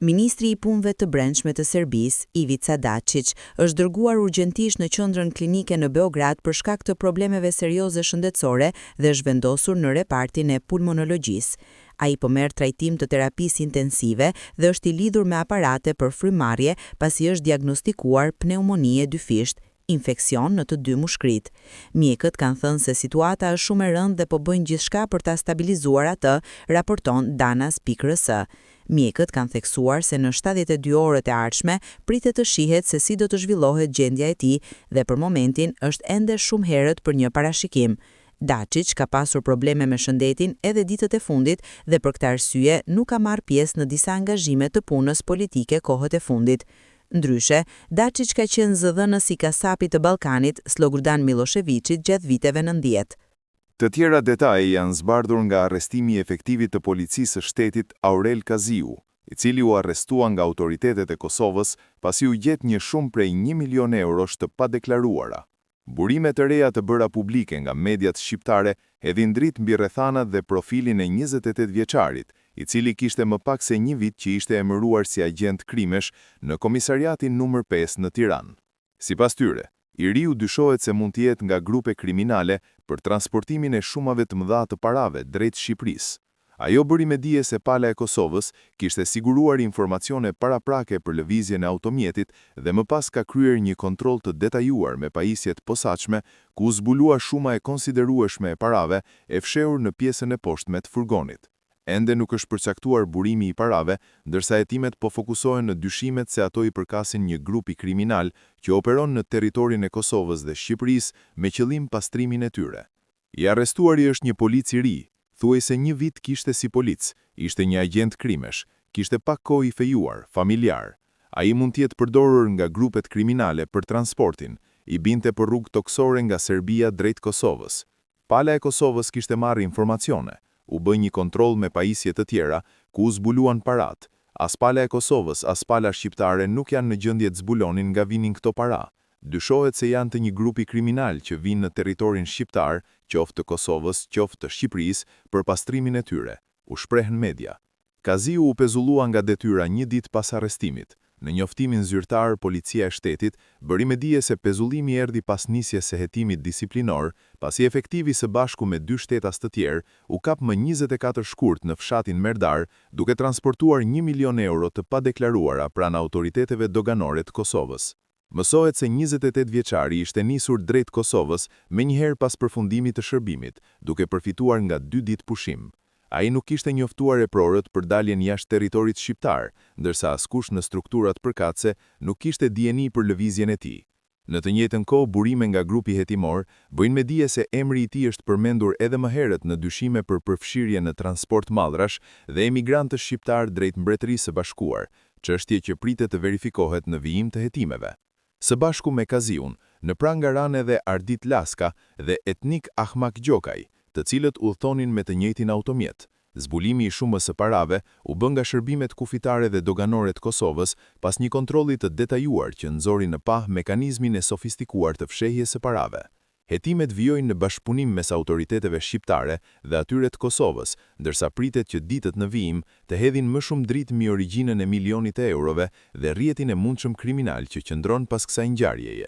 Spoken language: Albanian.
Ministri i Punëve të Brendshme të Serbisë, Ivica Daçiç, është dërguar urgjentisht në qendrën klinike në Beograd për shkak të problemeve serioze shëndetësore dhe është vendosur në repartin e pulmonologjisë. Ai po merr trajtim të terapisë intensive dhe është i lidhur me aparate për frymëmarrje pasi është diagnostikuar pneumoni e dyfishtë, infeksion në të dy mushkëritë. Mjekët kanë thënë se situata është shumë e rëndë dhe po bëjnë gjithçka për ta stabilizuar atë, raporton Danas.rs. Mjekët kanë theksuar se në 72 orët e ardhshme pritet të shihet se si do të zhvillohet gjendja e tij dhe për momentin është ende shumë herët për një parashikim. Daçiç ka pasur probleme me shëndetin edhe ditët e fundit dhe për këtë arsye nuk ka marrë pjesë në disa angazhime të punës politike kohët e fundit. Ndryshe, Daçiç ka qenë zëdhënës i kasapit të Ballkanit, Slobodan Millosheviqit gjatë viteve 90. Të tjera detaje janë zbardhur nga arrestimi i efektivit të Policisë së Shtetit, Aurel Kaziu, i cili u arrestua nga autoritetet e Kosovës pasi u gjet një shumë prej një milion eurosh të padeklaruara. Burime të reja të bëra publike nga mediat shqiptare hedhin dritë mbi rrethanat dhe profilin e 28 vjeçarit, i cili kishte më pak se një vit që ishte emëruar si agjent krimesh në komisariatin numër 5 në Tiranë. Sipas tyre, i riu dyshohet se mund të jetë nga grupe kriminale për transportimin e shumave të mëdha të parave drejt Shqipërisë. Ajo bëri me dije se pala e Kosovës kishte siguruar informacione paraprake për lëvizjen e automjetit dhe më pas ka kryer një kontroll të detajuar me pajisje të posaçme, ku u zbulua shuma e konsiderueshme e parave e fshehur në pjesën e poshtme të furgonit. Ende nuk është përcaktuar burimi i parave, ndërsa hetimet po fokusohen në dyshimet se ato i përkasin një grupi kriminal që operon në territorin e Kosovës dhe Shqipërisë me qëllim pastrimin e tyre. I arrestuari është një polic i ri, thuajse një vit kishte si polic, ishte një agjent krimesh, kishte pak kohë i fejuar, familjar. Ai mund të jetë përdorur nga grupet kriminale për transportin, i binte për rrugë tokësore nga Serbia drejt Kosovës. Pala e Kosovës kishte marrë informacione, u bë një kontroll me pajisje të tjera, ku u zbuluan paratë. As pala e Kosovës, as pala shqiptare nuk janë në gjendje të zbulonin nga vinin këto para. Dyshohet se janë të një grupi kriminal që vijnë në territorin shqiptar, qoftë të Kosovës, qoftë të Shqipërisë, për pastrimin e tyre, u shprehën media. Kaziu u pezullua nga detyra një ditë pas arrestimit. Në njoftimin zyrtar, Policia e Shtetit bëri me dije se pezullimi erdhi pas nisjes së hetimit disiplinor, pasi efektivi së bashku me dy shtetas të tjerë u kap më 24 shkurt në fshatin Merdar, duke transportuar një milion euro të padeklaruara pranë autoriteteve doganore të Kosovës. Mësohet se 28 vjeçari ishte nisur drejt Kosovës menjëherë pas përfundimit të shërbimit, duke përfituar nga dy ditë pushim. Ai nuk kishte njoftuar eprorët për daljen jashtë territorit shqiptar, ndërsa askush në strukturat përkatëse nuk kishte dijeni për lëvizjen e tij. Në të njëjtën kohë, burime nga grupi hetimor bëjnë me dije se emri i tij është përmendur edhe më herët në dyshime për përfshirje në transport mallrash dhe emigrantësh shqiptarë drejt Mbretërisë së Bashkuar, çështje që pritet të verifikohet në vijim të hetimeve. Së bashku me Kaziun, në pranga ranë edhe Ardit Laska dhe Etnik Ahmak Gjokaj, të cilët udhëtonin me të njëjtin automjet. Zbulimi i shumës së parave u bë nga shërbimet kufitare dhe doganore të Kosovës pas një kontrolli të detajuar që nxori në pah mekanizmin e sofistikuar të fshehjes së parave. Hetimet vijojnë në bashkëpunim mes autoriteteve shqiptare dhe atyre të Kosovës, ndërsa pritet që ditët në vijim të hedhin më shumë dritë mbi origjinën e milionit të eurove dhe rrjetin e mundshëm kriminal që qëndron pas kësaj ngjarjeje.